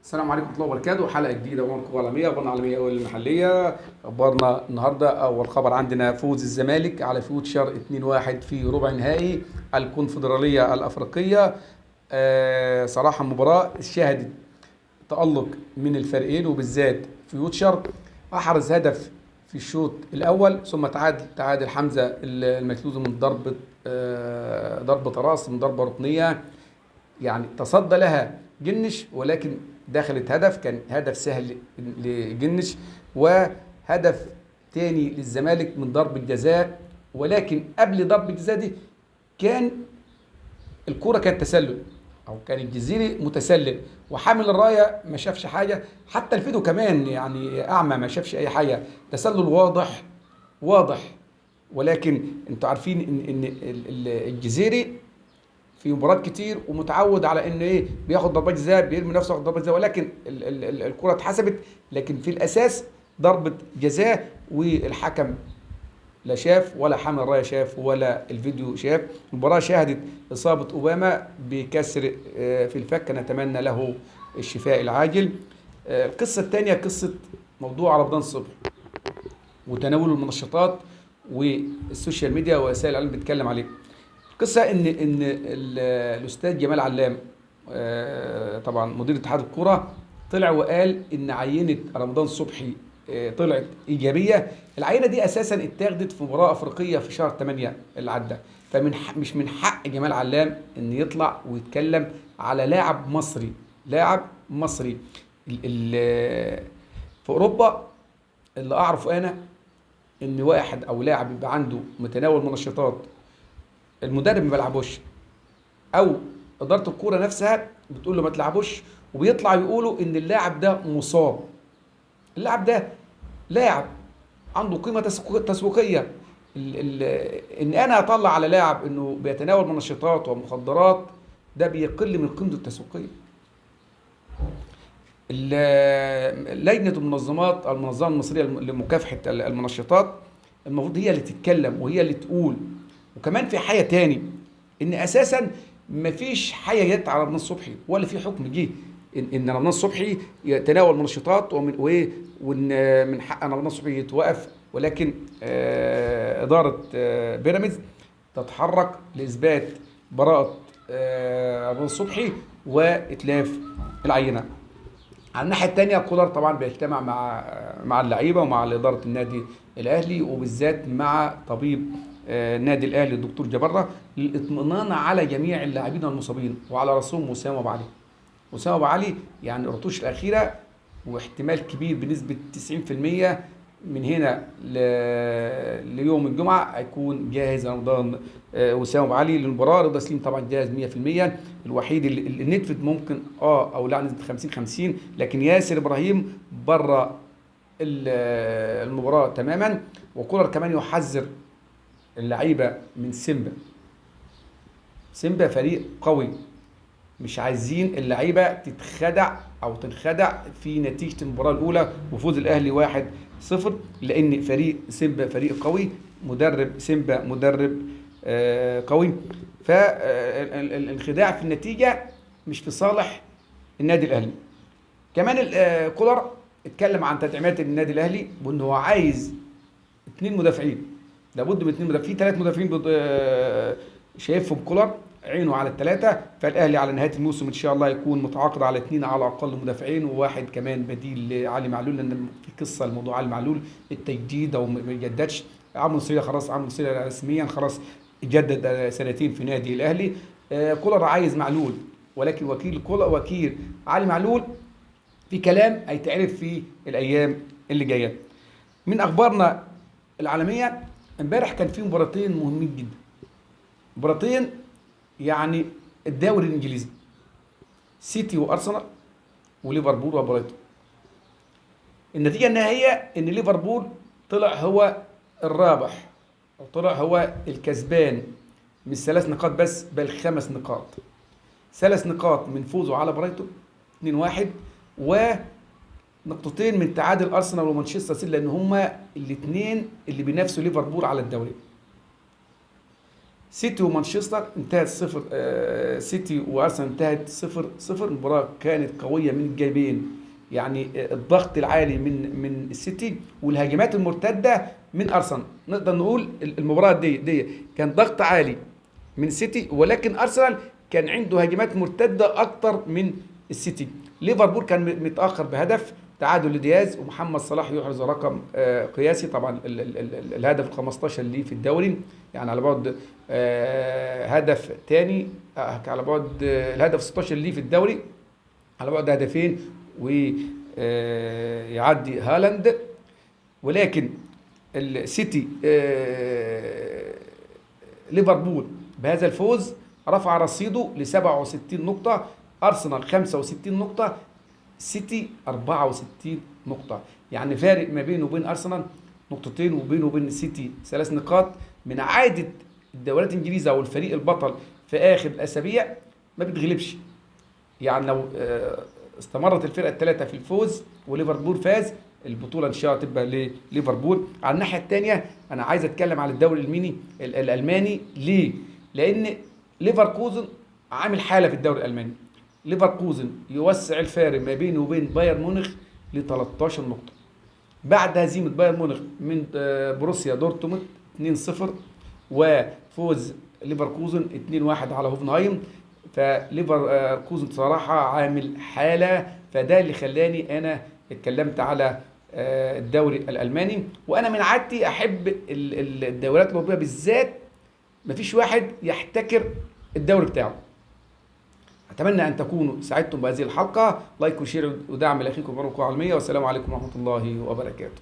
السلام عليكم ورحمة الله وبركاته. حلقة جديدة من الكره العالميه، اخبارنا العالمية والمحليه. اخبارنا النهارده، اول خبر عندنا فوز الزمالك على فيوتشر 2-1 في ربع نهائي الكونفدراليه الافريقية. صراحة مباراة شهدت تالق من الفريقين، وبالذات فيوتشر. احرز هدف في الشوط الاول، ثم تعادل حمزة المثلوثي من ضربه راس من ضربه ركنيه، يعني تصدى لها جنش، ولكن دخلت هدف، كان هدف سهل لجنش، وهدف تاني للزمالك من ضربة جزاء. ولكن قبل ضربة الجزاء دي كان الكرة كانت تسلل، او كان الجزيري متسلل، وحامل الراية ما شافش حاجة، حتى الفيديو كمان يعني اعمى ما شافش اي حاجة، تسلل واضح واضح. ولكن انتوا عارفين ان الجزيري في مباريات كتير ومتعود على انه ايه، بياخد ضربات جزاء، بيرمي نفسه ياخد ضربات جزاء، ولكن الكره اتحسبت، لكن في الاساس ضربه جزاء، والحكم لا شاف ولا حامل الراية شاف ولا الفيديو شاف. المباراة شهدت اصابه اوباما بكسر في الفك، نتمنى له الشفاء العاجل. القصة الثانية قصة موضوع رمضان صبحي وتناول المنشطات والسوشيال ميديا ووسائل الاعلام بتتكلم عليه. القصة ان الاستاذ جمال علام، طبعا مدير اتحاد الكره، طلع وقال ان عينه رمضان صبحي طلعت ايجابية. العينة دي اساسا اتاخدت في مباراة افريقية في شهر 8 اللي عدى، فمن مش من حق جمال علام ان يطلع ويتكلم على لاعب مصري، لاعب مصري. في اوروبا اللي اعرفه انا ان واحد او لاعب يبقى عنده متناول منشطات، المدرب ما بيلعبوش، او ادارة الكورة نفسها بتقول له ما تلعبوش، وبيطلع يقولوا ان اللاعب ده مصاب. اللاعب ده لاعب عنده قيمة تسويقية. ان انا اطلع على لاعب انه بيتناول منشطات ومخدرات، ده بيقل من قيمته التسويقية. لجنة المنظمات، المنظمة المصرية لمكافحة المنشطات، المفروض هي اللي تتكلم وهي اللي تقول. وكمان في حاجة تاني، ان اساسا مفيش حاجة جت على رمضان صبحي ولا في حكم جه ان رمضان صبحي يتناول منشطات وان من حق رمضان صبحي يتوقف، ولكن ادارة بيراميدز تتحرك لاثبات براءه رمضان صبحي واتلاف العينة. على الناحية الثانية كولر طبعا بيجتمع مع اللعيبة ومع ادارة النادي الاهلي، وبالذات مع طبيب النادي الاهلي الدكتور جبرة، للاطمئنان على جميع اللاعبين المصابين، وعلى راسهم وسام ابو علي. وسام ابو علي يعني الرتوش الاخيرة، واحتمال كبير بنسبة 90% من هنا ليوم الجمعة هيكون جاهز رمضان وسام ابو علي للمباراة. رضا سليم طبعا جاهز 100%، الوحيد اللي نتفت ممكن او لا نسبه 50-50، لكن ياسر ابراهيم بره المباراة تماما. وكولر كمان يحذر اللعيبة من سيمبا. سيمبا فريق قوي، مش عايزين اللعيبة تتخدع او تنخدع في نتيجة المباراة الاولى وفوز الاهلي 1-0، لان فريق سيمبا فريق قوي، مدرب سيمبا مدرب قوي، فالانخداع في النتيجة مش في صالح النادي الاهلي. كمان كولر اتكلم عن تدعيمات النادي الاهلي، وان هو عايز 2 مدافعين، لابد من 2 مدافعين، في 3 مدافعين شايفهم كولر عينه على الثلاثة. فالاهلي على نهاية الموسم ان شاء الله يكون متعاقد على 2 على الاقل مدافعين، وواحد كمان بديل لعلي معلول، لان في قصة الموضوع علي معلول التجديد او ما يجددش. عمرو السوليه خلاص، عمرو السوليه رسميا خلاص جدد سنتين في نادي الاهلي. كولر عايز معلول، ولكن وكيل كولر، وكيل علي معلول، في كلام هيتعرف في الايام اللي جاية. من اخبارنا العالمية، امبارح كان في مباراتين مهمين جدا، مباراتين يعني الدوري الانجليزي، سيتي وارسنال وليفربول وبرايتون. النتيجة النهائية ان ليفربول طلع هو الرابح، او طلع هو الكسبان، مش 3 نقاط بس، بل 5 نقاط. 3 نقاط من فوزه على برايتون 2-1، ونقطتين من تعادل ارسنال ومانشستر سيتي، لان هما الاثنين اللي بينافسوا ليفربول على الدوري. سيتي ومانشستر انتهت 0، سيتي وارسنال انتهت 0-0. المباراة كانت قوية من الجانبين، يعني الضغط العالي من السيتي والهجمات المرتدة من ارسنال. نقدر نقول المباراة دي كان ضغط عالي من سيتي، ولكن ارسنال كان عنده هجمات مرتدة اكتر من السيتي. ليفربول كان متاخر بهدف، تعادل لدياز، ومحمد صلاح يحرز رقم قياسي، طبعا الهدف 15 ليه في الدوري، يعني على بعد هدف تاني، على بعد الهدف 16 ليه في الدوري، على بعد هدفين ويعدي هالاند. ولكن السيتي ليفربول بهذا الفوز رفع رصيده ل 67 نقطة، أرسنال 65 نقطة، سيتي 64 نقطة، يعني فارق ما بينه وبين أرسنال نقطتين، وبينه وبين سيتي 3 نقاط. من عادة الدوريات الإنجليزية أو الفريق البطل في آخر الأسابيع ما بيتغلبش، يعني لو استمرت الفرقة الثلاثة في الفوز وليفربول فاز، البطولة إن شاء الله تبقى لليفربول. على الناحية الثانية أنا عايز أتكلم على الدوري الألماني. ليه؟ لأن ليفركوزن عامل حالة في الدوري الألماني. ليفركوزن يوسع الفارق ما بينه وبين بايرن ميونخ ل 13 نقطة بعد هزيمة بايرن ميونخ من بروسيا دورتموند 2-0 وفوز ليفركوزن 2-1 على هوفنهايم. فليفركوزن صراحة عامل حالة، فده اللي خلاني أنا اتكلمت على الدوري الألماني. وأنا من عادتي أحب الدوريات الأوروبية بالذات، مفيش واحد يحتكر الدوري بتاعه. أتمنى أن تكونوا سعدتم بهذه الحلقة. like و share ودعم لأخيكم بركة عالمية، والسلام عليكم ورحمة الله وبركاته.